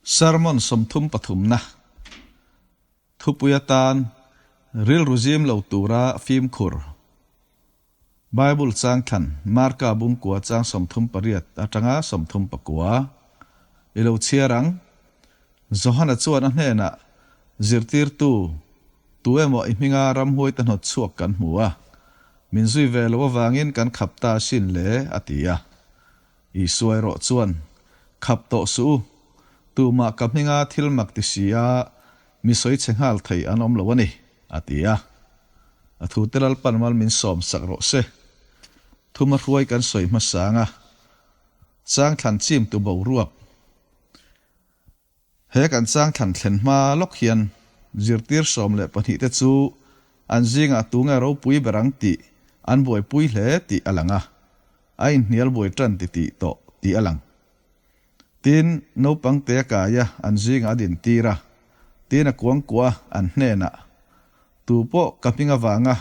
Sermon 33 na Thupui atan rilru zim lo tura fimkhur. Bible chang thlan Marka bungkua chang 38 atanga 39 i lo chhiar ang. Johana chuan a hnenah zirtirtu tu emaw i hminga ramhuai ta hnawt chhuak kan hmu a, min zui ve lo avangin kan khap ta asin le a ti a. Isua erawh chuan, Khap tawh suh u, tumah ka hminga thil mak ti si a, mi sawi chhe nghal thei an awm lo a ni, a ti a. A thute Lalpan mal min sawm sak rawh se. Thuma hruai kan sawi hmasang a, chang thlan chim tu boruak. He kan chang thlan thlen hma lawk hian zirtir 12 te chu an zingah tunge ropui ber ang tih an buaipui hle tih a lang a, a inhnial buai tan ti tih tawh tih a lang. Tin, naupang te a kai a, an zingah a din tir a, tin a kuangkuah a an hnenah, Tu pawh ka hming avanga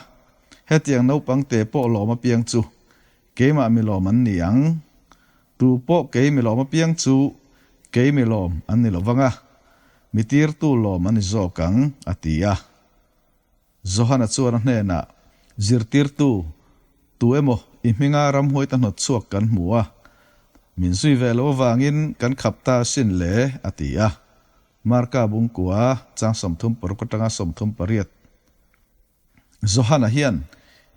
hetiang naupang te pawh lawm apiang chu Keimah mi lawm an ni ang. Tu pawh kei mi lawm apiang chu kei mi lawm an ni lovang a, mi tirtu lawm an ni zawk ang, a ti a. Johana chuan a hnenah, Zirtirtu, tu emaw i hminga ramhuai ta hnawt chhuak kan hmu a, min zui ve lo avangin kan khap ta asin le, a ti a. Marka bungkua chang 36 atanga 38. Johana hian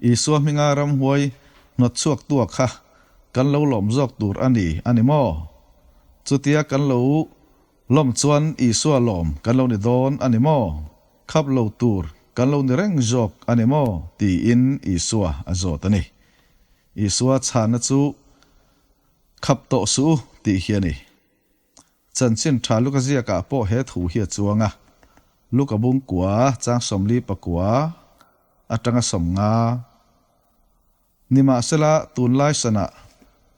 Isua hminga ramhuai hnawt chhuak tua kha kan lo lawm zawk tur a ni a ni maw? Chutia kan lo lawm chuan Isua lawm kan lo ni dawn a ni maw? Khap lo tur kan lo ni reng zawk a ni maw? tiin Isua a zawt a ni. Isua chhana chu khap tawh suh u tih hi a ni. Chanchin tha Luka ziakah pawh he thu hi a chuang a, Luka bungkua chang 49 atanga 50. Nimahsela tunlai sanah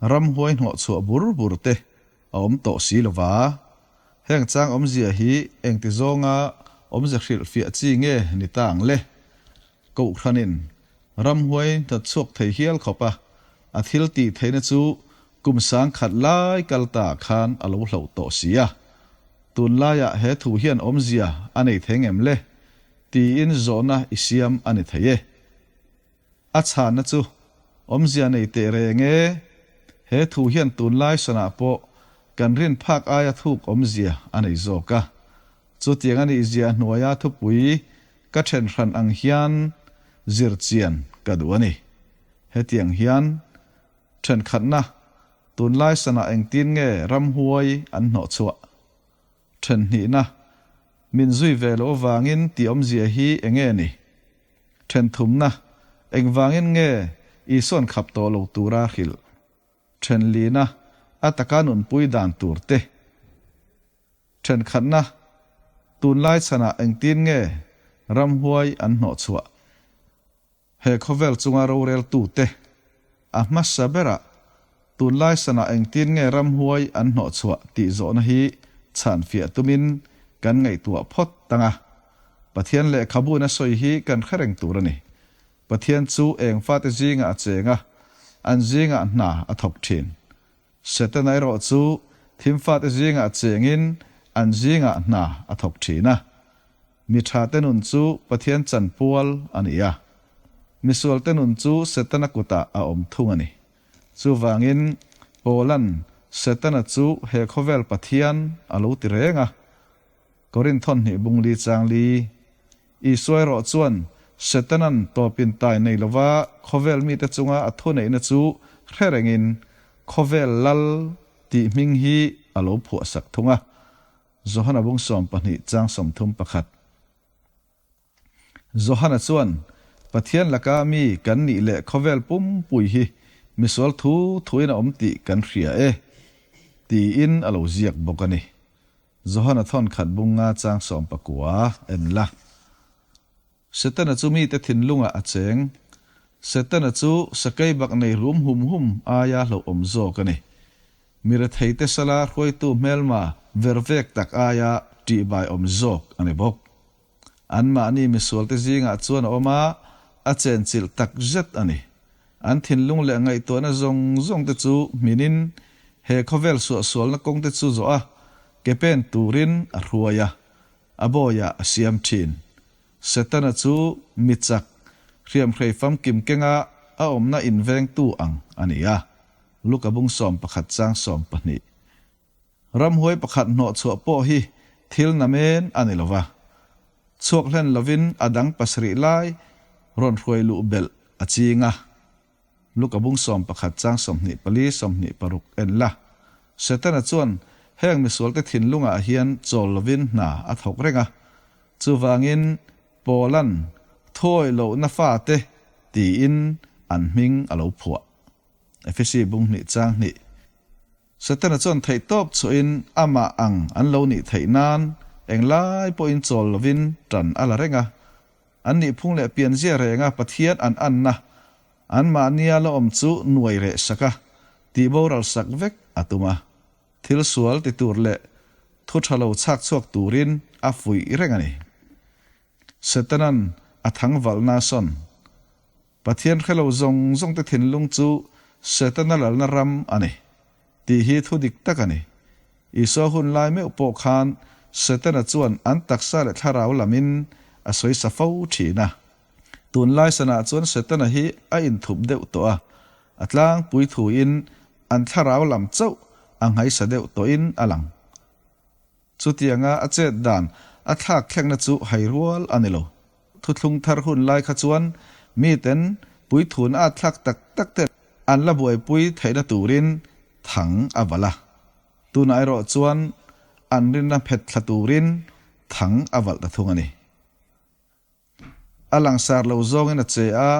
ramhuai hnawh chhuah bur bur te a awm tawh si lova, heng chang awmzia hi engti zawnga awmze hrilh fiah chi nge ni ta ang le? Kohhranin ramhuai hnawt chhuak thei hial khawp a, a thil tih theihna chu kum 10,000 lai kal ta khan a lo hloh tawh si a. Tunlaiah he thu hian awmzia a nei thei ngem le? tiin zawhna i siam a ni thei e. A chhanna chu awmzia nei teh reng e. He thu hian tunlai sanah pawh kan rin phak aia thuk awmzia a nei zawk a. Chutiang a nih zia hnuaia thupui ka then hran ang hian zir chian ka duh a ni. Hetiang hian thenkhatna tunlai sanah engtin nge ramhuai an hnawh chhuah? Thenhnihna min zui ve loh avangin tih awmzia hi enge ni? Thenthumna engvangin nge Isuan khap tawh lo tura hrilh? Thenlina a taka nunpui dan tur te. Thenkhatna, Tunlai chhanah engtin nge ramhuai an hnawh chhuah? He khawvel chunga roreltute, a hmasa berah tunlai sanah engtin nge ramhuai an hnawh chhuah tih zawhna hi chhan fiah tumin kan ngaihtuah phawt tang a. Pathian lehkhabu na sawi hi kan hre reng tur a ni. Pathian chu eng fate zingah a cheng a, an zingah hna a thawk thin. Setana erawh chu thimfate zingah chengin an zingah hna a thawk thin a. Mi thate nun chu Pathian chanpual a ni a. Misualte nun chu Setana kutah a awm thung a ni. Chuvangin Paula'n Setana chu he khawvel Pathian a lo ti reng a. Korinth thawhnih bung li chang li. Isua erawh chuan Setanan tawpin tai nei lova khawvel mite chunga a thuneihna chu hre rengin khawvel lal tih hming hi a lo phuah sak thung a. Johana bung 12 chang 31. Johana chuan Pathian laka mi kan nih leh khawvel pumpui hi misual thu thuin a awm tih kan hria e tiin a lo ziak bawk a ni. Johana thawn khat bung nga chang 19 en la. Setana chu mite thinlungah a cheng. Setana chu sakei bak nei rum hum hum aia hlo awm zawk a ni. Mira theite sala hruaitu hmelma vervek tak aia tihbai awm zawk a ni bawk. An mahni misualte zingah chuan a awm a, a chenchilh tak zet a ni. An thinlung leh ngaihtuahna zawng zawng te chu hminin he khawvel suahsualna kawng te chu zawh a, ke pen turin a hruai a, a bawiah a siam thin. Setana chu mi chak, hriamhrei famkim kenga a awmna invengtu ang a ni a. Luka bung 11 chang 12. Ramhuai pakhat hnawh chhuah pawh hi thil namen a ni lo va, chhuak hlen lovin a dang pasarih lai rawn hruai luh belh a ching a. Luka bung 11 chang 24, 26 en la. Setana chuan heng misualte thinlungah hian chawl lovin hna a thawk reng a, chuvangin Paula'n thuawih lohna fate tiin an hming a lo phuah. Efesi bung hnih chang hnih. Setana chuan theihtawp chhuahin amah ang an lo nih theih nan englai pawhin chawl lovin tan a la reng a. An nihphung leh pianzia renga Pathian an anna anmahnia la awm chu nuai reh sak a, tihboral sak vek a tum a. Thil sual ti tur leh thu tha lo chhak chhuak turin a fuih reng a ni. Setanan a thangvalhna sawn Pathian hre lo zawng zawngte thinlung chu Setana lalna ram a ni, tih hi thu dik tak a ni. Isua hun lai meuh pawh khan Setana chuan an taksa leh thlarau lamin a sawisa fo thin a. Tunlai sanah chuan Setana hi a inthup deuh tawh a, a tlangpui thuin an thlarau lam chauh a nghaisa deuh tawhin a lang. Chutianga a chet dan a thlak thlengna chu hai rual a ni lo. Thuthlung thar hun lai kha chuan miten puithun a thlak tak tak te an la buaipui theihna turin thang a valh a. Tunah erawh chuan an rinna phet thla turin thang a valh ta thung a ni. A langsar lo zawngin a che a,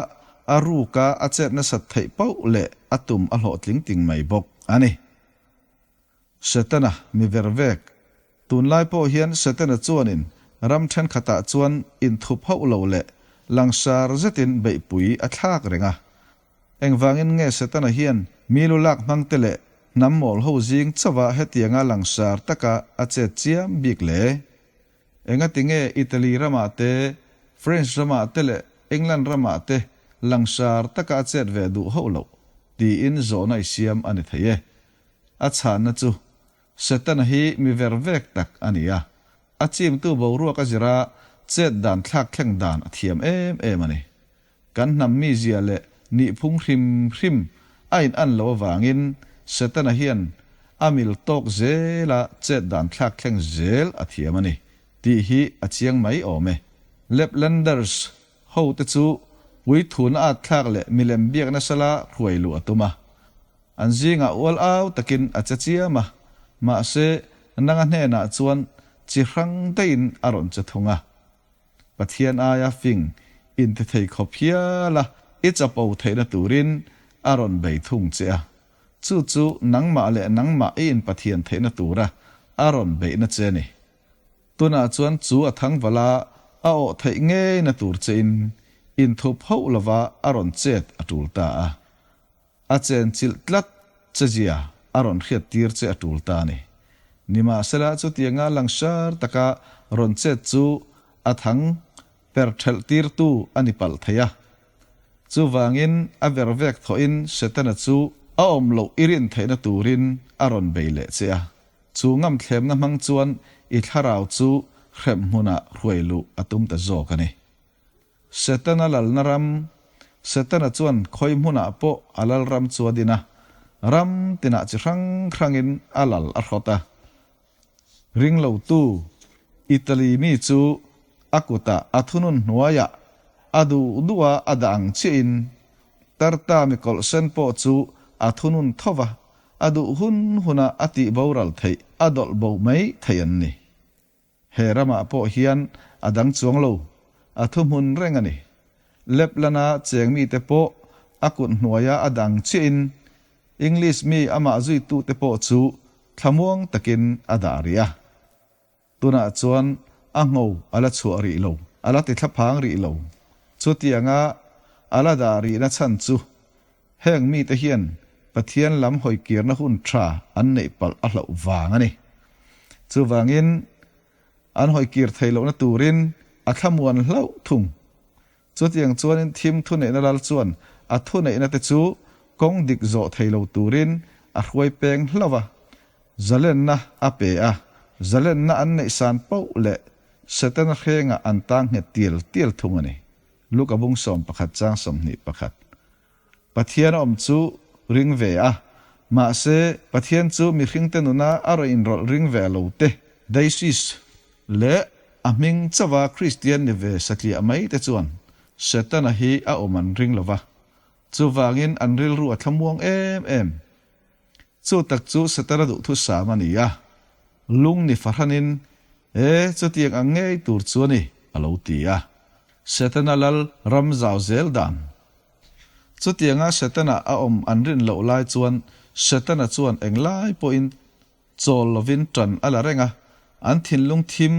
a ruka a chet nasat theih pauh leh a tum a hlawhtling ting mai bawk a ni. Setana mi ver vek. Tunlai pawh hian Setana chuanin ram thenkhatah chuan inthup hauh lo leh langsar zetin beihpui a thlak reng a. Engvangin nge Setana hian mi lu lak hmangte leh hnam mawl ho zing chauha hetianga langsar taka a chet chiam bik le? Engati nge Italy ramah te, French ramah te leh England ramah te langsar taka a chet ve duh hauh loh? tiin zawhna i siam a ni thei e. A chhanna chu, Setana hi mi ver vek tak a ni a, a chimtu boruak a zira chet dan thlak thleng dan a thiam em em a ni. Kan hnam mizia leh nihphung hrim hrim a in an lo avangin Setana hian a mil tawk zela chet dan thlak thleng zel a thiam a ni tih hi a chiang mai awm e. Laplanders ho te chu puithuna at thlak leh milem biakna sala hruai luh a tum a. An zingah ual au takin a che chiam a, mahse nanga hnenah chuan chi hrang daihin a rawn che thung a. Pathian aia fing inti thei khawp hial a, i chapo theihna turin a rawn bei thung che a. Chu chu nangmah leh nangmah i inpathian theihna tura a rawn beihna che a ni. Tunah chuan chu a thangvala a awh theih ngeina tur chein inthup hauh lova a rawn chet a tul ta a. A chenchilh tlat che zia a rawn hriat tir che a tul ta a ni. Nimahsela chutianga langsar taka rawn chet chu a thang per thelh tirtu a ni palh thei a. Chuvangin a ver vek thawhin Setana chu a awm loh i rin theihna turin a rawn bei leh che a. Chu ngamthlemna hmang chuan i thlarau chu hrem hmunah hruai luh a tum ta zawk a ni. Setana lalna ram, Setana chuan khawi hmunah pawh a lal ram chu a din a, ram tinah chi hrang hrangin a lal a hrawt a. Ringlotu, Italy mi chu a kutah a thunun hnuaiah a duh duha a dah ang chiahin Tarta mi kawlhsen pawh chu a thunun tho va, a duh hun huna a tih boral theih a dawlh bo mai thei an ni. He ramah pawh hian a dang chuang lo, a thuhmun reng a ni. Leplana cheng mite pawh a kut hnuaia a dang chiahin English mi amah zuitute pawh chu thlamuang takin a dah rih a. Tunah chuan a ngho a la chhuah rih lo, a la ti thlaphang rih lo. Chutianga a la dah rihna chhan chu heng mite hian Pathian lam hawikirna hun tha an neih palh a hlauh vang a ni. Chuvangin, an hawikir thei lohna turin a thlamuan hlauh thung. Chutiang chuanin thim thuneihna lal chuan a thuneihna te chu kawng dik zawh thei lo turin a hruai peng hlauh a, zalenna a pe a. Zalenna an neih san poh leh Setana hrengah an tang nghet tial tial thung a ni. Luka bung 11 chang 21. Pathian a awm chu ring ve a, mahse Pathian chu mihringte nuna a rawn inrawlh ring ve lo te, Deisis, leh a hming chauha Kristian ni ve satliah mai te chuan Setana hi a awm an ring lo va, chuvangin an rilru a thlamuang em em. Chu tak chu Setana duhthusam a ni a, lung ni fahranin, E, chutiang ang ngei tur chu a ni, a lo ti a. Setana lal ram zau zel dan. Chutianga Setana a awm an rin loh lai chuan Setana chuan englai pawhin chawl lovin ṭan a la reng a, an thinlung thim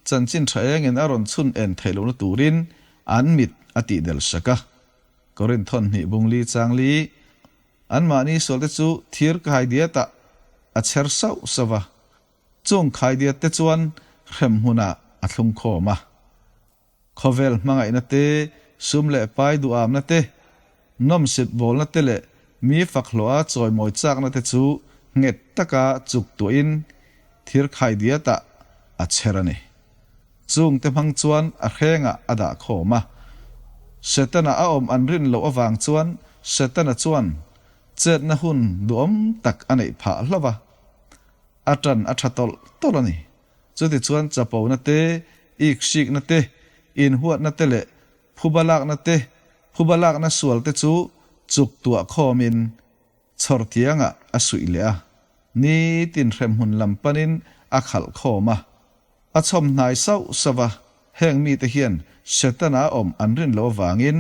chanchin ṭha engin a rawn chhun en theih lohna turin an mit a tihdel sak a. Korinth thawnhnih bungli changli Anmahni sualte chu thir khaidiatah a chher sauh sauh a, chung khaidiatte chuan hrem hmunah a thlung khawm a. Khawvel hmangaihna te, sum leh pai duhamna te, nawmsit bawlna te leh mi fak hlawha chawimawi chakna te chu nghet taka chuk tuahin thir khaidiatah a chher a ni. Chungte hmang chuan a hrengah a dah khawm a. Setana a awm an rin loh avang chuan Setana chuan chetna hun duhawm tak a neih phah hlauh a. A tan a tha tawlh tawlh a ni. Chutichuan chapona te, iksikna te, inhuatna te leh phuba lakna te, phuba lakna sual te chu chuk tuah khawmin Chhawr tiangah a suih leh a, nitin hremhmun lam panin a khalh khawm a. A chhawm hnai sauh sauh a, heng mite hian Setana a awm an rin loh avangin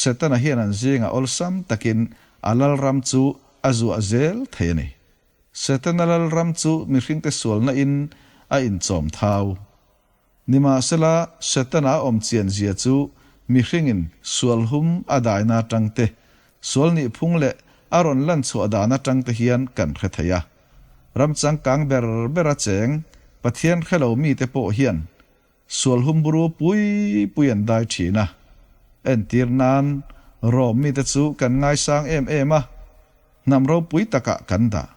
Setana hian an zingah awlsam takin a lalram chu a zuah zel thei a ni. Setana lalram chu mihringte sualna in a inchawm thau. Nimahsela, Setana a awm chian zia chu mihringin sual hum a daina atang te, sual nihphung leh a rawn lan chhuah dan atang te hian kan hre thei a. Ram changkang ber bera cheng Pathian hre lo mite pawh hian sual hum buru pui pui an dai thin a. Entir nan, Rom mite chu kan ngaisang em em a, hnam ropui takah kan dah.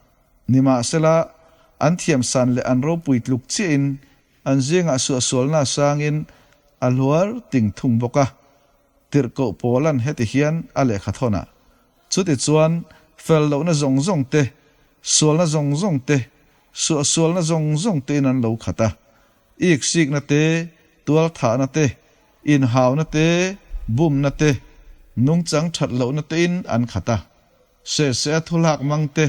Nimahsela, an thiamsan leh an ropui tluk chiahin An zingah suahsualna sangin a hluar ting thung bawk a, tirhkoh Paula'n heti hian a lehkha thawn a, Chutichuan, fel lohna zawng zawng te, sualna zawng zawng te, suahsualna zawng zawng tein an lo khat a, iksikna te, tualthahna te, inhauna te, bumna te, nungchang that lohna tein an khat a. Sehseh a thulhak hmang te,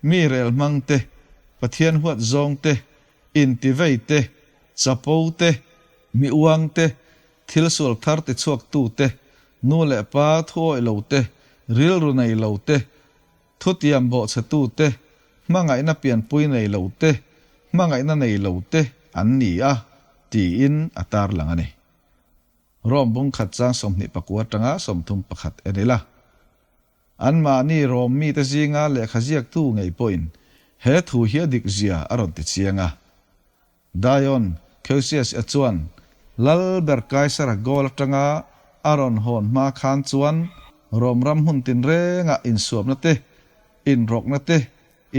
mi rel hmang te, Pathian huat zawng te, Intivei te, chapo te, mi uang te, thil sual thar ti chhuak tu te, nu leh pa thu awih lo te, rilru nei lo te, thutiam bawhchhe tu te, hmangaihna pianpui nei lo te, hmangaihna nei lo te an ni a, tiin a tarlang a ni. Rome bung khat chang 24 atanga 31 en ila. Anmahni Rom mite zinga lehkha ziaktu ngei pawhin he thu hi a dik zia a rawn ti chiang a. Dion Ceusius-a chuan Lal ber Kaisara goal atanga a rawn hawn hma khan chuan Rom ram hmun tinrengah insuamna te, inrawkna te,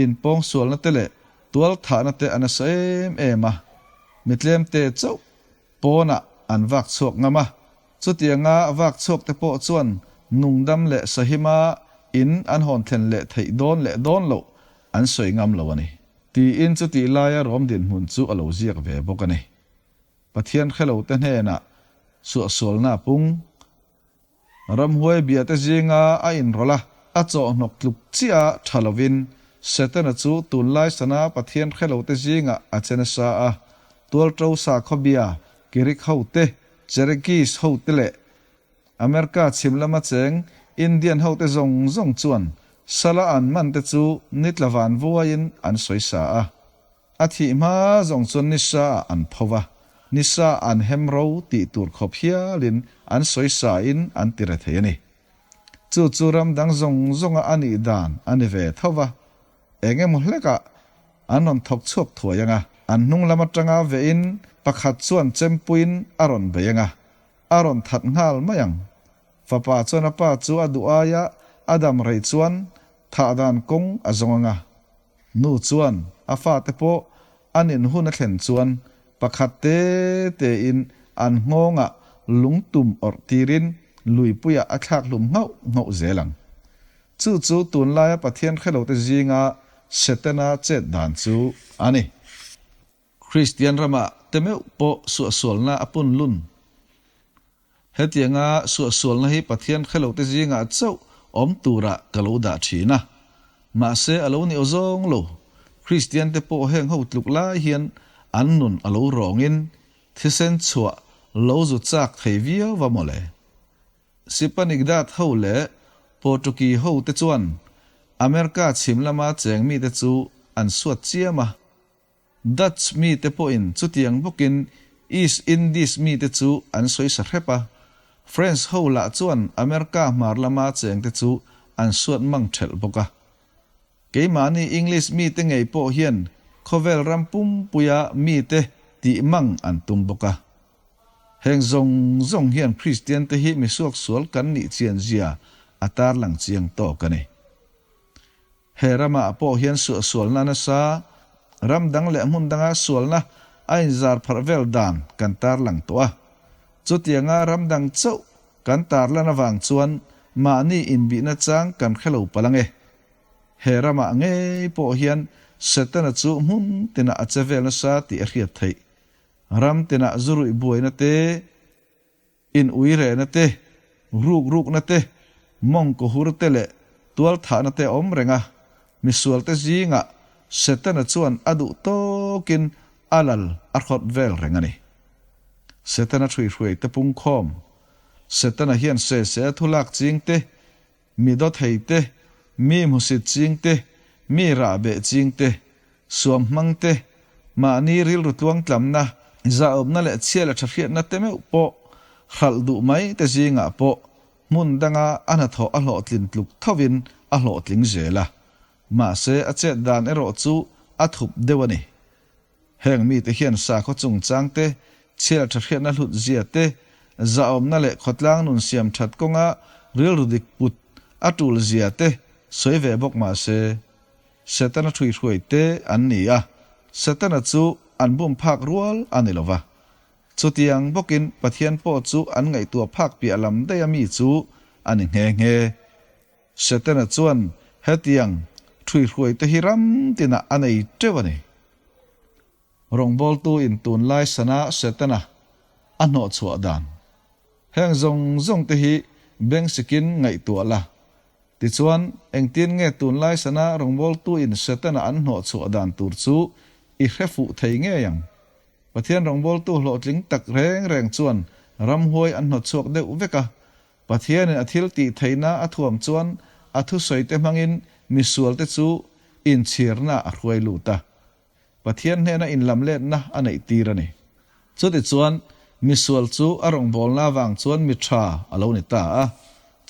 inpawngsualna te leh tualthahna te a nasa em em a, mi tlemte chauh Pawnah an vak chhuak ngam a, chutianga vak chhuak te pawh chuan nungdam leh sahima in an hawn thlen leh theih dawn leh dawn loh an sawi ngam lo a ni. Tiin chutih laia Rom dinhmun chu a lo ziak ve bawk a ni. Pathian hrelo te hnenah suahsualna a pung. Ramhuai biate zinga a inrawlh a, a chawhhnawk tluk chiah a tha lovin Setana chu tunlai sana Pathian hrelote zingah a che nasa a, tualṭo sakhaw bia Kirik hote, Cherekees hote leh America chhim lama cheng Indian hote zawng zawng chuan sala an mante chu nitla van vuaiin an sawisa a. A thih hma zawng chuan nisa ah an pho va, nisa an hem ro tih tur khawp hialin an sawi sa in an ti re thei a ni. Chu chu ram dang zawng zawnga a nih dan a ni ve tho va, eng emaw hlekah an rawn thawk chhuak thuai ang a, an hnung lam atanga vehin pakhat chuan chempuiin a rawn bei ang a, a rawn that nghal mai ang. Fapa chuan a pa chu a duh aia a dam rei chuan thah dan kawng a zawng ang a. Nu chuan a fate pawh a nin hun a thlen chuan pakhat te tein an nghawngah lungtum awrh tirin luipuiah a thlak hlum nghauh nghauh zel ang. Chu chu tunlaia Pathian hrelote zinga Setana chet dan chu a ni. Kristian ramah te meuh pawh suahsualna a pun lun. Hetianga suahsualna hi Pathian hrelote zingah chauh awm turah ka lo dah thin a. Mahse a lo ni aw zawng lo. Kristiante pawh heng ho tluk lai hian an nun a lo rawngin thisen chhuah lo zu chak thei viau va mawle. Sipanigdat ho leh Portuki ho te chuan America chhim lama cheng mite chu an suat chiam a. Dutch mite pawhin chutiang bawkin East Indies mite chu an sawi sa hrep a, French ho lah chuan America hmar lama chengte chu an suat mang thelh bawk a. Keimahni English mite ngei pawh hian khawvel ram pumpuia mite tih mang an tum bawk a. Heng zawng zawng hian Kristian te hi misuaksual kan nih chian zia a tarlang chiang tawk a ni. He ramah pawh hian suahsualna nasa, ram dang leh hmun danga sualna a inzar pharh vel dan kan tarlang tawh a. Chutianga ram dang chauh kan tarlan avang chuan mahni inbihna chang kan hre lo palh ang e. He ramah ngei pawh hian Setana chu hmun tinah a che vel nasa tih a hriat theih. Ram tinah zuruih buaina te, In ui rehna te, ruk rukna te, mawngkaw hur te leh tual thahna te a awm reng a, misualte zingah Setana chuan a duh tawkin a lal a hrawt vel reng a ni. Setana hruihruai te pungkhawm, Setana hian sese a thulak ching te, Mi dawthei te, mi hmusit ching te, mi rahbeh ching te, suam hmang te, mahni rilru tluangtlamna, zahawmna leh chhia leh thahriatna te meuh pawh hralh duh mai te zingah pawh hmun danga a hnathawh a hlawhtlin tluk thovin a hlawhtling zel a. Mahse a chet dan erawh chu a thup deuh a ni. Heng mite hian sakhaw chungchang te, chhiar tha hriatna hlut zia te, zahawmna leh khawtlang nun siam that kawnga rilru dik put a tul zia te sawi ve bawk mah se, Setana hruihruai te an ni a, Setana chu an bum phak rual a ni lo va. Chutiang bawkin Pathian pawh chu an ngaihtuah phak piah lam daih a mi chu a ni nghe nghe. Setana chuan hetiang ṭhuihruai te hi ram tinah a nei ṭeuh a ni. Rawngbawltu in tunlai sana Setana a hnawhchhuah dan. Heng zawng zawng te hi bengsikin ngaihtuah la. Tichuan, engtin nge tunlai sana rawngbawltu in Setana an hnawhchhuah dan tur chu i hre fuh thei ngei ang. Pathian rawngbawltu hlawhtling tak reng reng chuan ramhuai an hnawtchhuak deuh vek a, Pathianin a thil tih theihna a thuam chuan a thusawite hmangin misualte chu inchhirna a hruai lut a, Pathian hnena inlamletna a neih tir a ni. Chutichuan, misual chu a rawngbawlna avang chuan mi tha a lo ni ta a,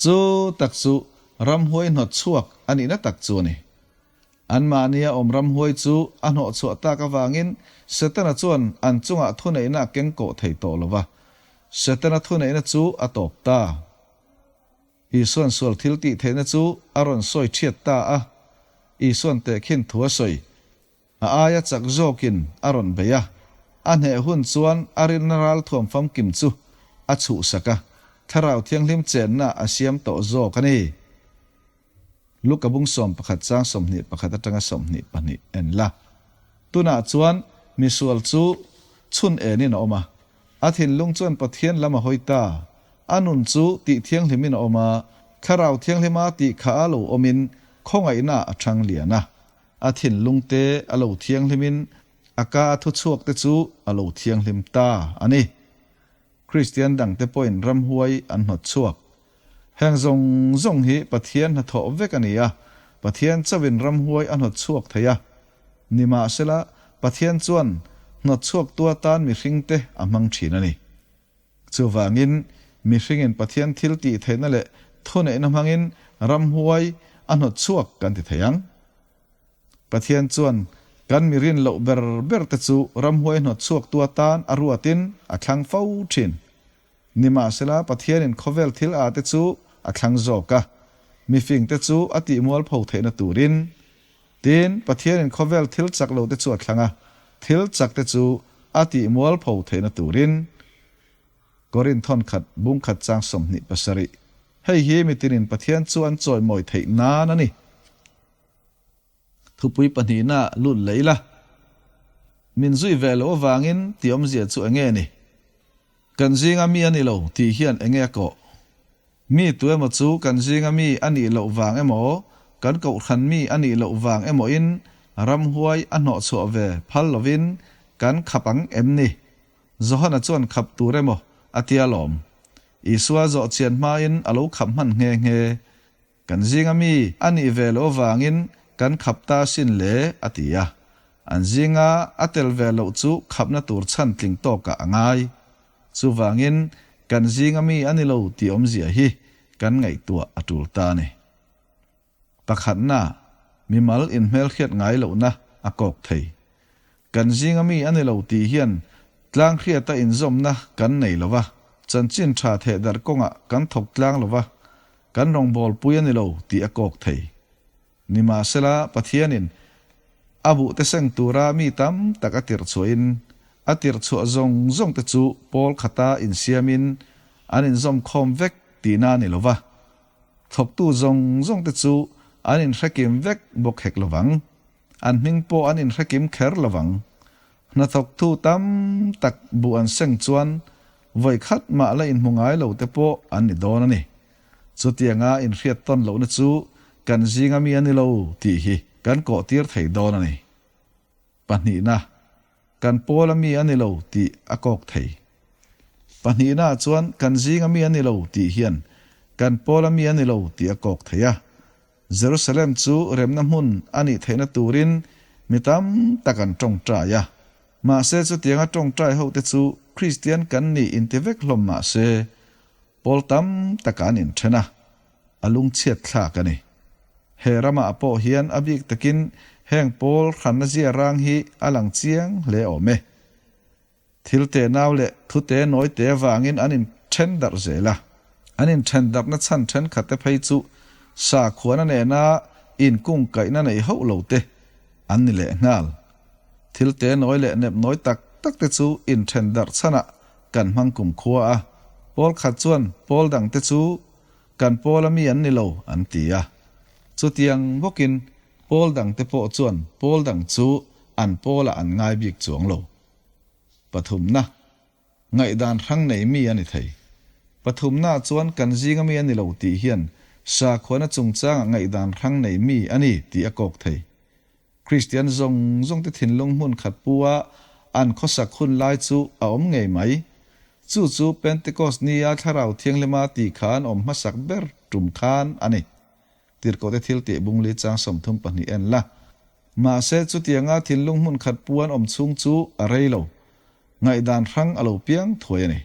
chu tak chu ramhuai hnawt chhuak a nihna tak chu a ni. Anmahnia awm ramhuai chu a hnawhchhuah tak avangin Setana chuan an chungah thuneihna a keng kawh thei tawh lo va. Setana thuneihna chu a tawp ta. Isuan sual thil tih theihna chu a rawn sawi thiat ta a. Isuan tehkhin thu a sawi. A aia chak zawkin a rawn bei a. A hneh hun chuan a rinna ralthuam famkim chu a chhuhsak a, Thlarau Thianghlim chenna a siam tawh zawk a ni. Luka bung 11 chang 21 atanga 22 en la. Tunah chuan misual chu chhun enin a awm a, a thinlung chuan Pathian lam a hawi ta. A nun chu tih thianghlimin a awm a, Thlarau Thianghlima tih kha a lo awmin khawngaihna a thang lian a. A thinlung te a lo thianghlimin a ka a thuchhuak te chu a lo thianghlim ta a ni. Kristian dangte pawhin ramhuai an hnawt chhuak. Heng zawng zawng hi Pathian hnathawh vek a ni a, Pathian chauhin ramhuai a hnawt chhuak thei a. Nimahsela, Pathian chuan hnawt chhuaktu atan mihringte a hmang thin a ni. Chuvangin, mihringin Pathian thil tih theihna leh thuneihna hmangin ramhuai a hnawt chhuak kan ti thei ang. Pathian chuan kan mi rin loh ber ber te chu ramhuai hnawt chhuaktu atan a ruatin a thlang fo thin. Nimahsela Pathianin khawvel thil a te chu a thlang zawk a, mifing te chu a tih mualpho theihna turin. Tin, Pathianin khawvel thil chak lo te chu a thlang a. thil chakte chu a tih mualpho theihna turin. Korinth thawnkhat bungkhat chang 27. Hei hi mitinin Pathian chu an chawimawi theih nan a ni. Thupui pahnihna lut leh ila. Min zui ve loh avangin tih awmzia chu enge ni? Kan zinga mi a ni lo tih hian enge a kawh? Mi tu emaw chu kan zinga mi a nih loh vang emaw, kan kohhran mi a nih loh vang emawin ramhuai a hnawhchhuah ve phal lovin kan khap ang em ni? Johana chuan khap tur emaw a tia lawm. Isua zawh chian hmain a lo khap hman nghe nghe. Kan zinga mi a nih ve loh avangin kan khap ta sin le, a ti a. An zinga a tel ve loh chu khapna tur chhan tling tawkah a ngai. Chuvangin kan zinga mi a ni lo tih awmzia hi kan ngaihtuah a tul ta a ni. Pakhatna, mimal inhmelhriat ngai lohna a kawk thei. Kan zinga mi a ni lo tih hian tlang hriata inzawmna kan nei lo va, chanchin tha thehdarh kawngah kan thawk tlang lo va, kan rawngbawlpui a ni lo tih a kawk thei. Nimahsela, Pathianin a buhte seng tura mi tam tak a tirhchhuahin, a tirhchhuah zawng zawngte chu pawl khata insiamin an inzawmkhawm vek tihna a ni lo va, Thawktu zawng zawngte chu an inhrekim vek bawk hek lovang. An hming pawh an inhrekim kher lovang. Hnathawktu tam tak buh an seng chuan vawi khat mah la inhmu ngai lo te pawh an ni dawn a ni. Chutianga inhriat tawn lohna chu kan zinga mi a ni lo tih hi kan kawhtir thei dawn a ni. Pahnihna, kan pawl a mi a ni lo tih a kawk thei. Pahnihna chuan kan zing a mi a ni lo tih hian kan pawl a mi a ni lo tih a kawk thei a. Jerusalem chu remna hmun a nih theihna turin mi tam tak an tawngtai a. Mahse chutianga tawngtai hote chu Kristian kan nih inti vek hlawm mahse pawl tam takah an inthen a. A lungchhiat thlak a ni. He ramah pawh hian a bik takin heng pawl hranna zia rang hi a lang chiang hle awm e. Thil te nau leh thu te nawi te avangin an inthen darh zel a. An inthen darhna chhan thenkhat te phei chu sakhuana nena inkungkaihna nei hauh lo te an ni leh nghal. Thil te nawi leh nep nawi tak tak te chu inthen darh chhanah kan hmang kumkhua a. Pawl khat chuan pawl dang te chu Kan pawl a mi an ni lo, an ti a. Chutiang bawkin pawl dangte pawh chuan pawl dang chu an pawlah an ngai bik chuang lo. Pathumna, Ngaihdan hrang nei mi a ni thei. Pathumna chuan kan zinga mi a ni lo tih hian sakhuana chungchangah ngaihdan hrang nei mi a ni tih a kawk thei. Kristian zawng zawngte thinlung hmun khat pu-a an khawsak hun lai chu a awm ngei mai. Chu chu Pentecost nia Thlarau Thianghlima tih kha an awm hmasak ber tum khan a ni. Tirhkohte thil tih bungli chang 32 en la. Mahse, chutianga thinlung hmun khat pu an awm chhung chu a rei lo. Ngaihdan hrang a lo piang thuai a ni.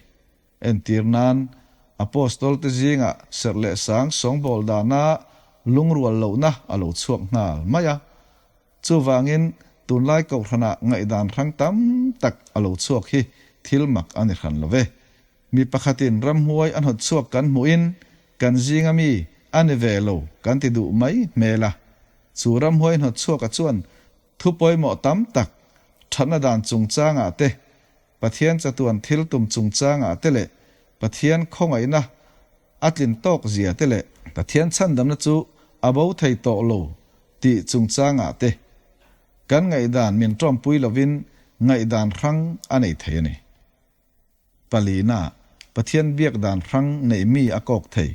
Entir nan, Apostol-te zingah serh leh sang sawngbawl dana lungrual lohna a lo chhuak nghal mai a. Chuvangin, tunlai kohhranah ngaihdan hrang tam tak a lo chhuak hi thil mak a ni hran lo ve. Mi pakhatin ramhuai a hnawt chhuak kan hmuhin kan zinga mi a ni ve lo kan ti duh mai hmel a. Chu ramhuai hnawt chhuaka chuan thu pawimawh tam tak thatna dan chungchangah te Pathian chatuan thil tum chungchangah te leh Pathian khawngaihna a tlin tawk zia te leh Pathian chhandamna chu a bo thei tawh lo tih chungchangah te kan ngaihdan min tawmpui lovin ngaihdan hrang a nei thei a ni. Palina, Pathian biak dan hrang nei mi a kawk thei.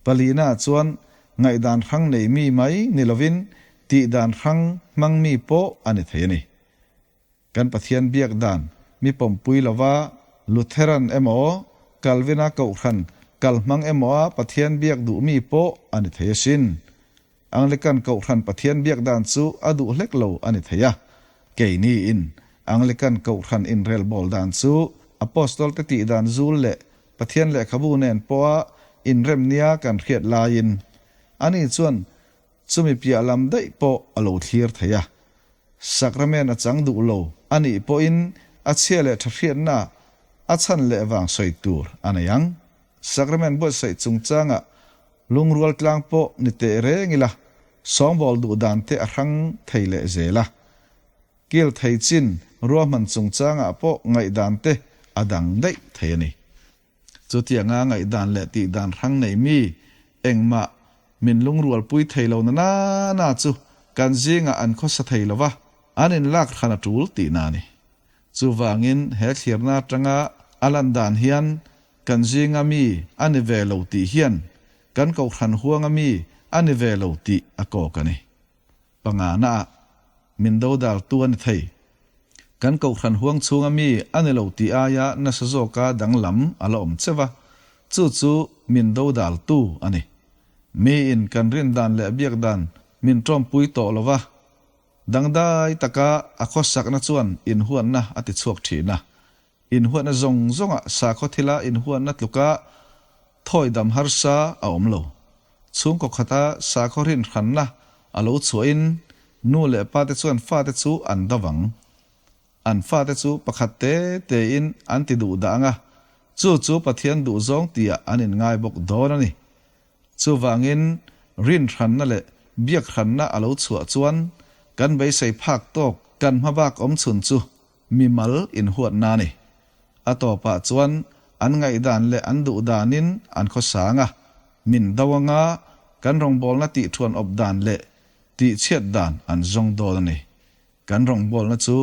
Palina chuan ngaihdan hrang nei mi mai ni lovin tih dan hrang hmang mi pawh a ni thei a ni. Kan Pathian biak dan mi pawmpui lova Lutheran emaw, Calvin-a kohhran kal hmang emaw a Pathian biak duh mi pawh a ni thei asin. Anglican kohhran Pathian biak dan chu a duh hlek lo a ni thei a. Keini-in Anglican kohhran inrelbawl dan chu Apostol-te tih dan zul leh Pathian lehkhabu nen pawha inrem nia kan hriat laiin ani chuan chumi piah lam daih pawh a lo thlir thei a. Sakramen a chang duh lo a nih pawhin a chhia leh tha hriatna a chhan leh vang sawi tur a nei ang. Sakramen buatsaih chungchangah lungrual tlang pawh ni teh reng ila, sawngbawl duh dan te a hrang thei leh zel a. Kil thei chin ruahman chungchangah pawh ngaihdan te a dang daih thei a ni. Chutianga ngaihdan leh tihdan hrang nei mi engmah min lungrualpui thei lo na na na chu kan zingah an khawsa thei lo va, an inlak hran a tul tihna a ni. Chuvangin he thlirna atanga a lan dan hian kan zinga mi a ni ve lo tih hian kan kohhran huanga mi a ni ve lo tih a kawk a ni. Pangana ah min dodaltu a ni thei. Kan kohhran huang chhunga mi a ni lo tih aia nasa zawka danglam a la awm cheu a, chu chu min dodaltu a ni. Miin kan rindan leh biakdan min tawmpui tawh lo va, dangdai taka a khawsakna chuan inhuatna a ti chhuak thin a. Inhuatna zawng zawngah sakhaw thila inhuatna tluka thawi dam harsa a awm lo. Chhungkaw khata sakhaw rinhranna a lo chhuahin nu leh pate chuan fate chu an do vang. An fate chu pakhat te tein an ti duh dah ang a, chu chu Pathian duhzawng tihah an inngai bawk dawn a ni. Chuvangin rinhranna leh biakhranna a lo chhuah chuan kan beisei phak tawk kan hmabak awmchhun chu Mimal inhuatna a ni. A tawpah chuan an ngaihdan leh an duhdanin an khawsang a, min do anga kan rawngbawlna tihthuan awp dan leh tihchhiat dan an zawng dawn a ni. Kan rawngbawlna chu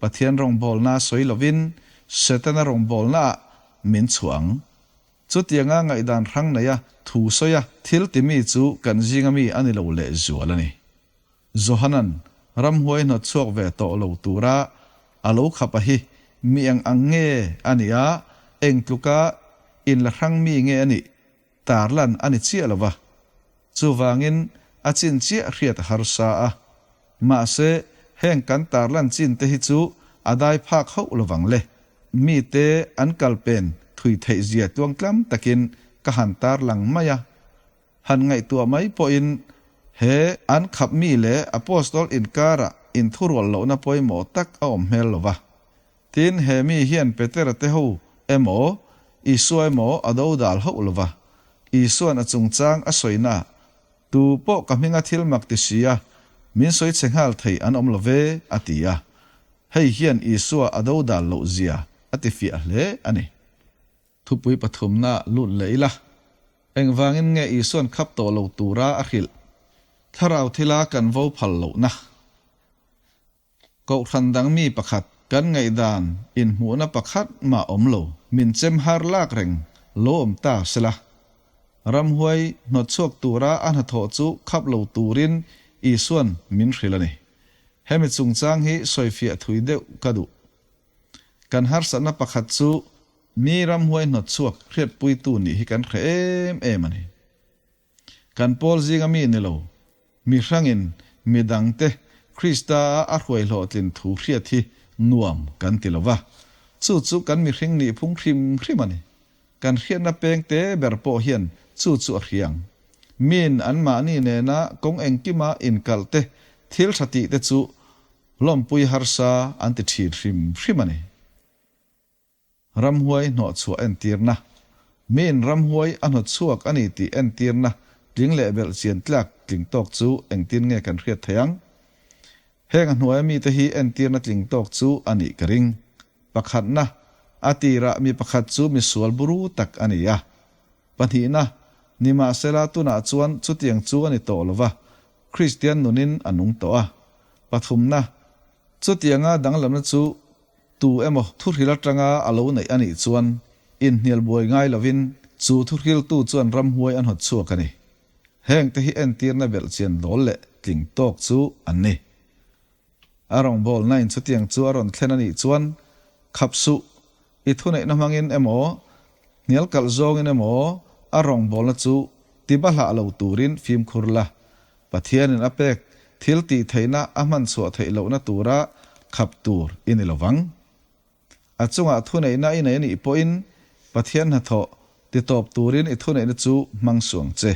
Pathian rawngbawlna sawi lovin Setana rawngbawlnaah min chhuah ang. Chutianga ngaihdan hrang neia thu sawi a thil timi chu kan zinga mi a ni lo lehzual a ni. Johanan ramhuai hnawt chhuak ve tawh lo tura a lo khap a hi mi eng ang nge a nih a, eng tluka inla hrang mi nge a nih tarlan a ni chiah lo va. Chuvangin a chin chiah hriat a harsa a. Mahse, heng kan tarlan chin te hi chu a dai phak hauh lovang le. Mite an kalpen thui theih zia tluangtlam takin ka han tarlang mai a. Han ngaihtuah mai pawhin he an khap mi leh Apostol inkarah inthurual lohna pawimawh tak a awm hmel lo va. Tin, he mi hian Petera te ho emaw, Isua emaw a do dal hauh lo va. Isua'n a chungchang a sawina, Tu pawh ka hminga thil mak ti si a, min sawi chhe nghal thei an awm lo ve, a ti a. Hei hian Isua a do dal loh zia a ti fiah hle a ni. Thupui pathumna lut leh ila, engvangin nge Isua'n khap tawh lo tura a hrilh? Thlarau thila kan vo phal lohna. Kohhran dang mi pakhat kan ngaihdan inhmuhna pakhat mah awm lo, min chem har lak reng lo awm ta sela. Ramhuai hnawtchhuak tura a hnathawh chu khap lo turin Isua'n min hrilh a ni. Hemi chungchang hi sawifiah thui deuh ka duh. Kan harsatna pakhat chu mi ramhuai hnawtchhuak hriatpuitu nih hi kan hre em em a ni. Kan pawl zinga mi ni lo, mi hrangin mi dangte Krista-a a hruai hlawhtlin thu hriat hi nuam kan ti lo va, chu chu kan mihring nih phung hrim hrim a ni. Kan hriatna peng te ber pawh hian chu chu a hria ang. Miin anmahni nena kawng engkima inkalh te, thil tha tih te chu Lawmpui harsa an ti thin hrim hrim a ni. Ramhuai hnawhchhuah entirna, Miin ramhuai a hnawtchhuak a ni tih entirna tling leh belh chian tlak tling tawk chu engtin nge kan hriat theih ang? Heng a hnuaia mite hi entirna tling tawk chu a nih ka ring. Pakhatna, a tirah mi pakhat chu misual buru tak a ni a. Pahnihna, nimahsela tunah chuan chutiang chu a ni tawh lo va, Kristian nunin a nung tawh a. Pathumna, chutianga danglamna chu tu emaw thuhril atanga a lo neih a nih chuan inhnial buai ngai lovin chu thuhriltu chuan ramhuai an hawt chhuak a ni. Hengte hi entirna belhchian dawl leh tling tawk chu an ni. A rawngbawlnain chutiang chu a rawn thlen a nih chuan khap suh, i thuneihna hmangin emaw, hnial kalh zawngin emaw a rawngbawlna chu ti bahlah lo turin fimkhur la. Pathianin a pek thil tih theihna a hman chhuah theih lohna tura khap tur i ni lovang. A chungah thuneihna i nei a nih pawhin Pathian hnathawh titawp turin i thuneihna chu hmang suh ang che.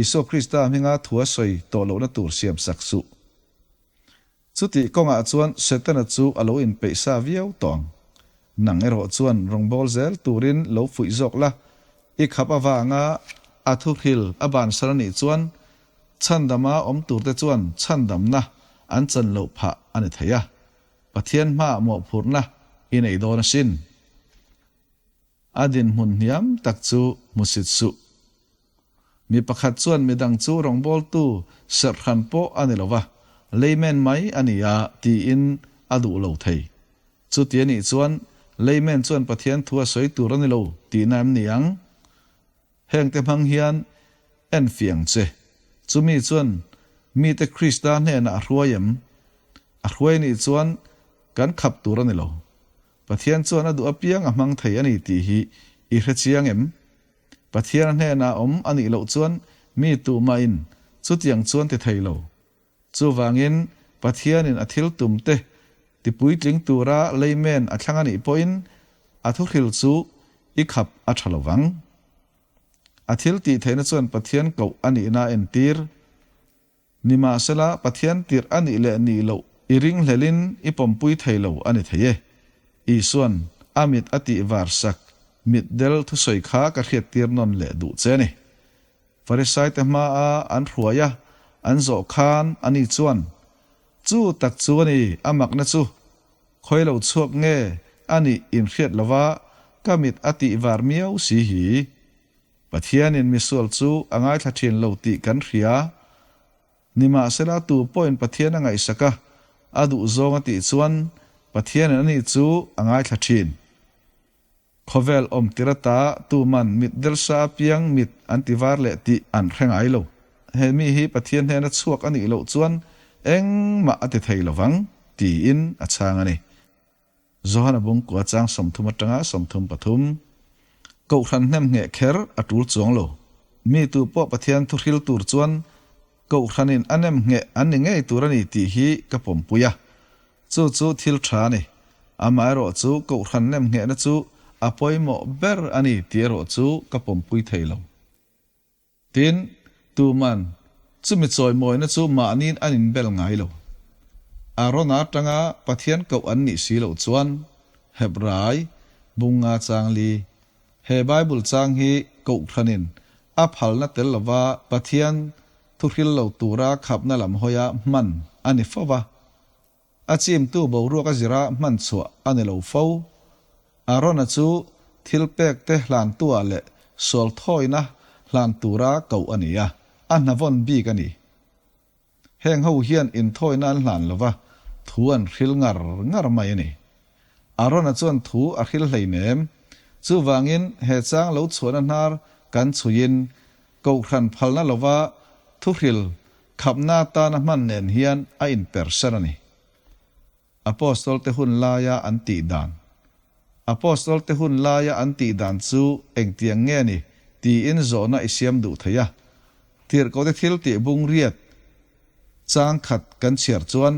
Isua Krista hminga thu a sawi tawh lohna tur siamsak suh. Chutih kawngah chuan Setana chu a lo inpeih sa viau tawh ang. Nang erawh chuan rawngbâwl zel turin lo fuih zawk la, i khap avanga a thuhril a bansan a nih chuan chhandama awm turte chuan chhandamna an chan loh phah a ni thei a. Pathian hmaah mawhphurhna i nei dawn asin. A dinhmun hniam tak chu hmusit suh. Mi pakhat chuan midang chu rawngbawltu serhhran pawh a ni lo va, layman mai a ni a tiin a duh lo thei. Chuti a nih chuan layman chuan Pathian thu a sawi tur a ni lo tihna em ni ang? Hengte hmang hian enfiah ang che. Chumi chuan mite Krista hnenah a hruai em? A hruai nih chuan kan khap tur a ni lo. Pathian chuan a duh apiang a hmang thei a ni tih hi i hre chiang em? Pathian a hnenah awm a nih loh chuan mi tuhmahin chutiang chuan ti thei lo. Chuvangin Pathianin a thil tumte tipuitling tura leimen a thlang a nih pawhin a thuhril chu i khap a tha lo vang. A thil tih theihna chuan Pathian koh a nihna a entir. Nimahsela, Pathian tirh a nih leh nih loh i ringhlelin i pawmpui thei lo a ni thei e. Isua'n a mit a tih var sak mitdel thusawi kha ka hriattir nawn leh duh che a ni. Farisaite hmaa an hruai a, an zawh khan ani chuan, Chu tak chu a ni, a makna chu khawi lo chhuak nge a nih inhriat lova ka mit a tih var miau si hi. Pathianin misual chu a ngaithla thin lo tih kan hria. Nimahsela tu pawhin Pathian a ngaihsak a, a duh zawng a tih chuan Pathianin ani chu a ngaithla thin. Khawvel awm tir ata tuman mit delsa apiang mit an ti var leh tih an hre ngai lo. He mi hi Pathian hnena chhuak a nih loh chuan engmah a ti thei lovang, tiin a chhang a ni. Johana bungkua chang 30 atanga 33, Kohhran hnem ngheh kher a tul chuang lo. Mi tu pawh Pathian thu hril tur chuan Kohhranin a nem ngheh an ni ngei tur a ni tih hi ka pawmpui a. Chu chu thil tha a ni. Amaherawh chu Kohhran nem nghehna chu a pawimawh ber a ni tih erawh chu ka pawmpui thei lo. Tin, tuman chumi chawimawina chu mahniin an inbel ngai lo. Arona atanga Pathian koh an nih si loh chuan Hebrai bunga chang li, he Bible chang hi kohhranin a phalna tel lova Pathian thuhril lo tura khapna lam hawia hman a ni fo va. A chimtu boruak a zira hman chhuah a ni lo fo. Arona chu thil pek te hlantuah leh sual thawina hlan tura koh a ni a, a hnavawn bik a ni. Heng ho hian inthawina an hlan lo va, thu an hril ngar ngar mai a ni. Arona chuan thu a hril hleinem. Chuvangin he chang lo chhuahna hnar kan chhuiin Kohhran phalna lova thuhril khapna atana hman nen hian a inpersan a ni. Apostol-te hun laia an tih dan. Apostol-te hun laia an tih dan chu engtiang nge ni tiin zawhna i siam duh thei a. Tirhkohte thil tih bung riat chang khat kan chhiar chuan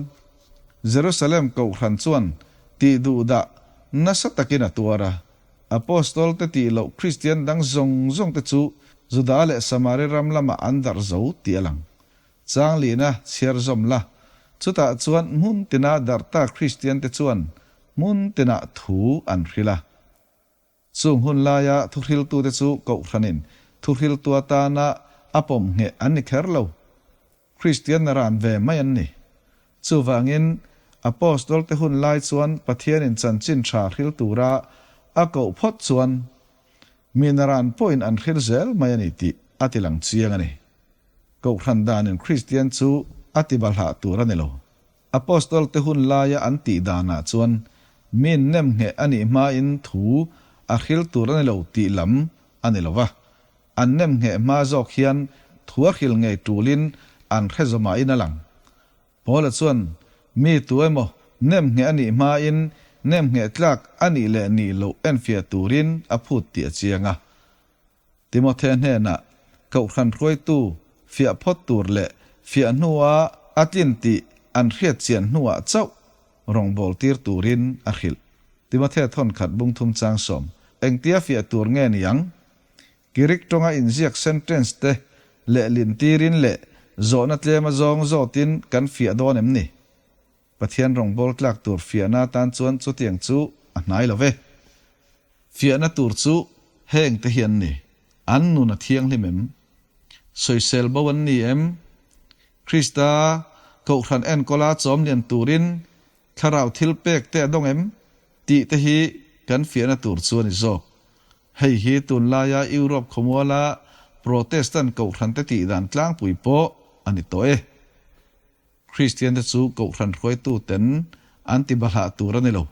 Jerusalem Kohhran chuan tih duhdah nasa takin a tuar a. Apostol-te tih loh Kristian dang zawng zawng te chu Juda leh Samari ram lamah an darh zo tih a lang. Chang lihna chhiar zawm la, chutah chuan hmun tina darh ta Kristian te chuan hmun tinah thu an hrilh a. Chung hun laia thuhriltute chu Kohhranin thuhriltu atana a pawm ngheh an ni kher lo. Kristian ran ve mai an ni. Chuvangin, Apostol-te hun lai chuan Pathianin chanchin tha hril tura a koh phawt chuan mi naran pawhin an hril zel mai a ni tih a ti lang chiang a ni. Kohhran danin Kristian chu a ti balhah tur a ni lo. Apostol-te hun laia an tih danah chuan mi nemngheh a nih hmain thu a hril tur a ni lo tih lam a ni lo va. An nemngheh hma zawk hian thu a hril ngei tulin an hre zawmahin a lang. Paula chuan mi tu emaw nemngheh a nih hmain nemngheh tlak a nih leh nih loh enfiah turin a phut tih a chiang a. Timothe hnenah Kohhran hruaitu fiah phawt tur leh fiah hnua a tlin tih an hriat chian hnuah chauh rawngbâwl tir turin a hrilh. Timothe thawn khat bung thum chang sawm, Engtia fiah tur nge ni ang? Greek tawnga inziak sentence te lehlin tirin leh zawhna tlema zawng zawtin kan fiah dawn em ni? Pathian rawngbâwl tlak tur fiahna atan chuan chutiang chu a hnai lo ve. Fiahna tur chu heng te hi an ni, An nun a thianghlim em? Sawisel bo an ni em? Krista Kohhran enkawla chawm lian turin. Thlarau thilpek te a dawng em? tih te hi kan fiahna tur chu a ni zawk. Hei hi tunlaia Europe khawmuala Protestant kohhrante tih dan tlangpui pawh a ni tawh e. Kristiante chu kohhran hruaituten an ti bahlah tur a ni lo.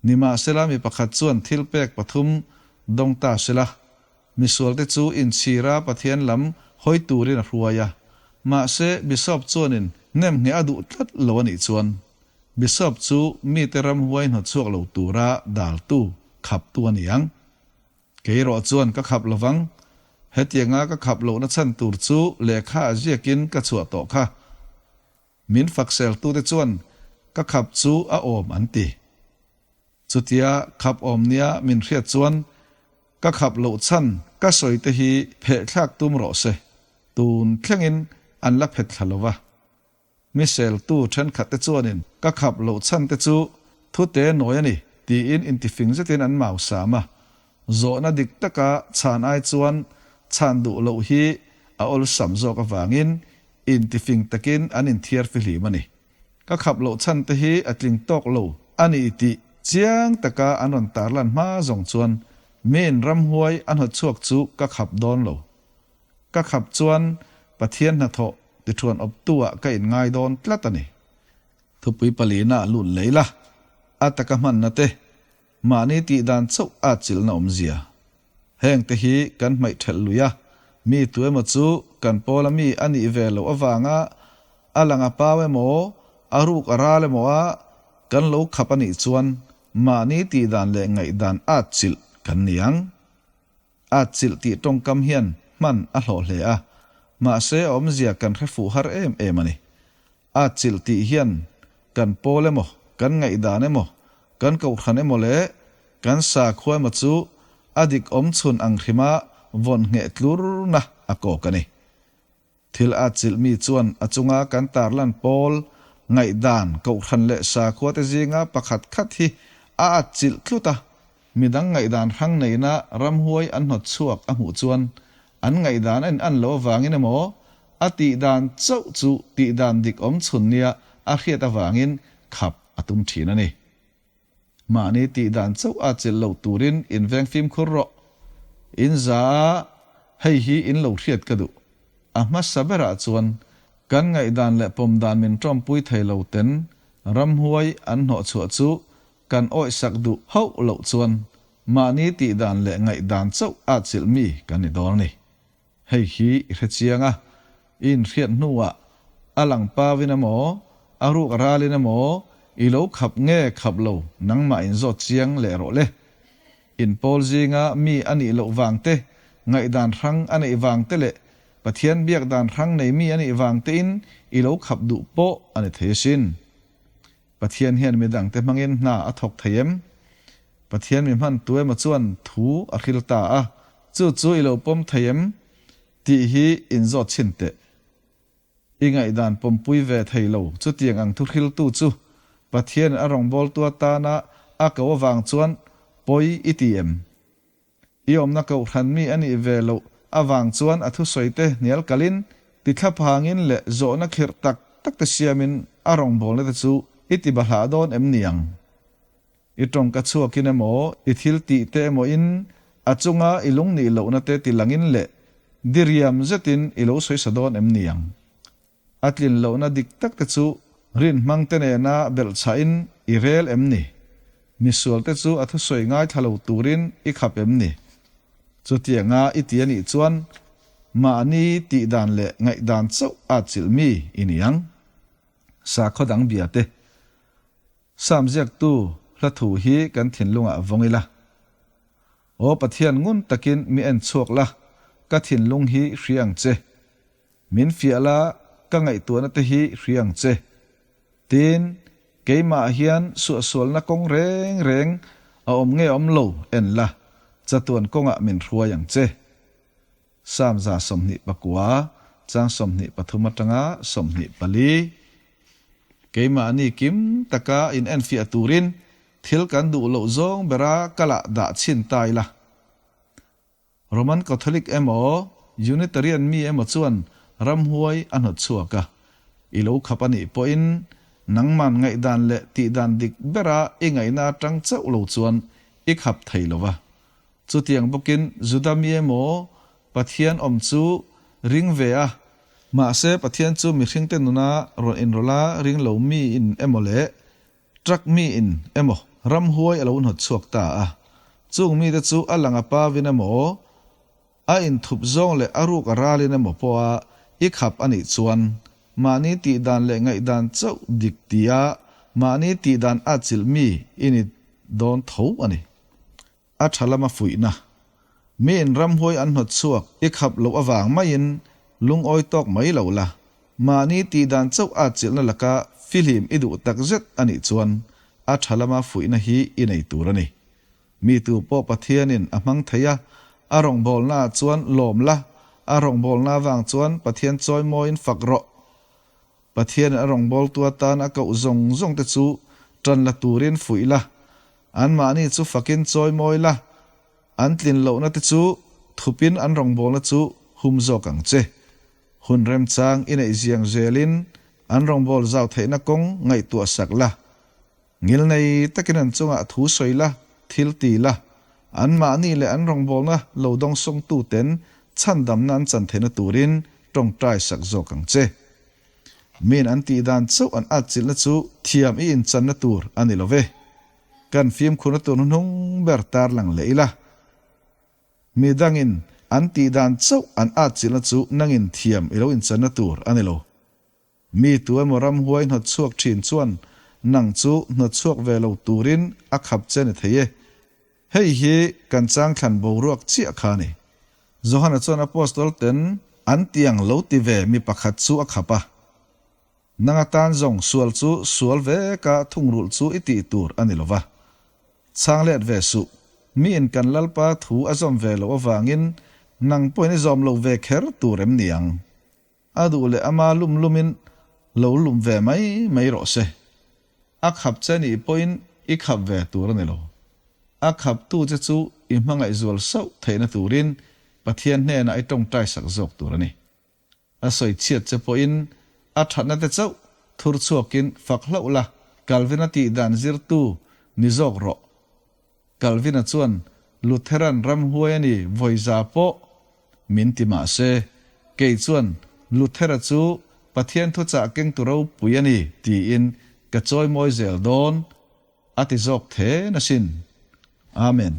Nimahsela mi pakhat chuan thilpek pathum dawng ta sela, misualte chu inchhira Pathian lam hawi turin a hruai a. Mahse, Bishop chuanin nemngheh a duh tlat lo a nih chuan, Bishop chu mite ramhuai hnawtchhuak lo tura daltu, khaptu a ni ang. Kei erawh chuan ka khap lovang. Hetianga ka khap lohna chhan tur chu lehkha a ziakin ka chhuah tawh kha. Min fakseltute chuan ka khap chu a awm an ti. Chutia khap awm nia min hriat chuan ka khap loh chhan ka sawi te hi phehthlak tum rawh se, tun thlengin an la phet thla lo va. Mi seltu thenkhat te chuanin ka khap loh chhan te chu thute nawi a ni tiin intifing zetin an mau sam a. Zawhna dik taka chhan ai chuan chhan duh loh hi a awlsam zawk avangin intifing takin an inthiar fihlim a ni. Ka khap loh chhan te hi a tling tawk lo a ni tih chiang taka an rawn tarlan hma zawng chuan miin ramhuai a hnawtchhuak chu ka khap dawn lo. Ka khap chuan Pathian hnathawh tithuan awptu-ah ka inngai dawn tlat a ni. Thupui palina lut lei la, a taka hmanna te, mahni tih dan chauh a chilhna awmzia. Heng te hi kan hmaih thelh lui a, mi tu emaw chu kan pawla mi a nih ve loh avanga a lang a pau emaw, a ruk a ral emaw a kan lo khap a nih chuan mahni tih dan leh ngaihdan at chilh kan ni ang. Atchilh tih tawngkam hian hman a hlawh hle a, mahse a awmzia kan hre fuh har em em a ni. Atchilh tih hian kan pawl emaw, kan ngaihdan emaw, kan kohhran emaw leh kan sakhua emaw chu a dik awmchhun ang hrima vawn ngheh tlurna a kawk a ni. Thil a chilh mi chuan a chunga kan tarlan pawl, ngaihdan, kohhran leh sakhua te zinga pakhat khat hi a atchilh tlut a, midang ngaihdan hrang neina ramhuai an hnawt chhuak a hmuh chuan an ngaihdan a in an loh avangin emaw a tihdan chauh chu tihdan dik awm chhun nia a hriat avangin khap a tum thin a ni. Mahni tihdan chauh a chilh loh turin in veng fimkhur rawh. In za a, hei hi in lo hriat ka duh. A hmasa berah chuan kan ngaihdan leh pawmdan min tawmpui thei lo ten ramhuai an hnawhchhuah chu kan awihsak duh hauh loh chuan mahni tihdan leh ngaihdan chauh a chilh mi kan ni dawn a ni. Hei hi i hre chiang a, i inhriat hnuah a lang pauin emaw, a ruk a ralin emaw i lo khap nge khap lo nangmah inzawt chiang leh rawh le. Inpawl zinga mi a nih loh vang te, ngaihdan hrang a neih vang te leh Pathian biak dan hrang nei mi a nih vang tein i lo khap duh pawh a ni thei asin. Pathian hian midangte hmangin hna a thawk thei em? Pathian mi hman tu emaw chuan thu a hril ta a, chu chu i lo pawm thei em? tih hi inzawt chhin teh. I ngaihdan pawmpui ve thei lo chutiang ang thu hriltu chu Pathian a rawngbawltu atana a ko avang chuan pawi i ti em? I awmna kohhran mi a nih ve loh avang chuan a thusawite hnial kalin, tithlaphangin leh zawhna khirh tak takte siamin a rawngbawlna te chu i ti bahlah dawn em ni ang? I tawngka chhuakin emaw, i thil tih te emawin a chunga i lungnih lohna te tilangin leh diriam zetin i lo sawisa dawn em ni ang? A tlin lohna dik tak te chu rin hmang te nena belhchhahin i rel em ni? Misual te chu a thusawi ngaithla lo turin i khap em ni? Chutianga i ti a nih chuan mahni tih dan leh ngaihdan chauh a chilh mi i ni ang. Sakhaw dang bia te Sam ziaktu hla thu hi kan thinlungah vawng ila. Aw Pathian ngun takin mi en chhuak la, ka thinlung hi hria ang che. Min fiah la, ka ngaihtuahna te hi hria ang che. Tin, keimah hian suahsualna kawng reng reng a awm nge awm lo en la, chatuan kawngah min hruai ang che. Psalm 29, chang 23 atanga 24. Keimahni kim taka in enfiah turin thil kan duh loh zawng bera kalah dah chhin ta ila. Roman Catholic emaw Unitarian mi emaw chuan ramhuai a hnawt chhuak a, i lo khap a nih pawhin nangman ngaihdan leh tihdan dik bera i ngaihna atang chauh lo chuan i khap thei lo va. Chutiang bawkin Juda mi emaw Pathian awm chu ring ve a, mahse Pathian chu mihringte nuna rawn inrawlh a ring lo miin emaw leh Truck miin emaw ramhuai a lo hnawt chhuak ta a, chung mite chu a lang a pavin emaw, a inthup zawng leh a ruk a ralin emaw pawha i khap a nih chuan mahni tihdan leh ngaihdan chauh dik tia mahni tihdan atchilh mi i ni dawn tho a ni. A tha lama fuihna. Miin ramhuai an hnawt chhuak i khap loh avang maiin lungawi tawk mai lo la. Mahni tihdan chauh atchilhna laka fihlim i duh takzet a nih chuan a tha lama fuihna hi i nei tur a ni. Mi tu pawh Pathianin a hmang thei a, a rawngbawlnaah chuan lawm la, a rawngbawlna avang chuan Pathian chawimawiin fak rawh. Pathianin a rawngbawltu atan a koh zawng zawng te chu tan la turin fuih la, anmahni chu fakin chawimawi la, an tlin lohna te chu thupin an rawngbawlna chu hum zawk ang che. Hun remchang i neih ziang zelin an rawngbâwl zau theihna kawng ngaihtuah sak la. Ngilnei takin an chungah thu sawi la, thil ti la, anmahni leh an rawngbâwlna lo dawngsawngtuten chhandamna an chan theihna turin tawngtai sak zawk ang che. Miin an tih dan chauh an atchilhna chu thiam i inchanna tur a ni lo ve. Kan fimkhurna tur hnuhnung ber tarlang leh ila. Mi dangin an tih dan chauh an atchilhna chu nangin thiam i lo inchanna tur a ni lo. Mi tu emaw ramhuai hnawt chhuak thin chuan nang chu hnawt chhuak ve lo turin a khap che ni thei e. Hei hi kan changthlan boruak chiah kha a ni. Johana chuan Apostol ten an tiang lo ti ve mi pakhat chu a khap a. Nang atan zawng sual chu sual veka thungrulh chu i tih tur a ni lo va. Chhang let ve suh. Miin kan Lalpa thu a zawm ve loh avangin nang pawhin i zawm lo ve kher tur em ni ang? A duh leh ama lum lumin lo lum ve mai mai rawh se. A khap che nih pawhin i khap ve tur a ni lo. A khaptu che chu i hmangaih zual sauh theihna turin Pathian hnenah i tawngtai sak zawk tur a ni. A sawi chhiat che pawhin a thatna te chauh thur chhuakin fak hlauh la, Calvin-a tihdan zirtu ni zawk rawh. Calvin-a chuan Lutheran ramhuai a ni vawiza pawh min ti mah se, kei chuan Luthera chu Pathian thuchah kengtu ropui a ni tiin ka chawimawi zel dawn a ti zawk then asin. Amen.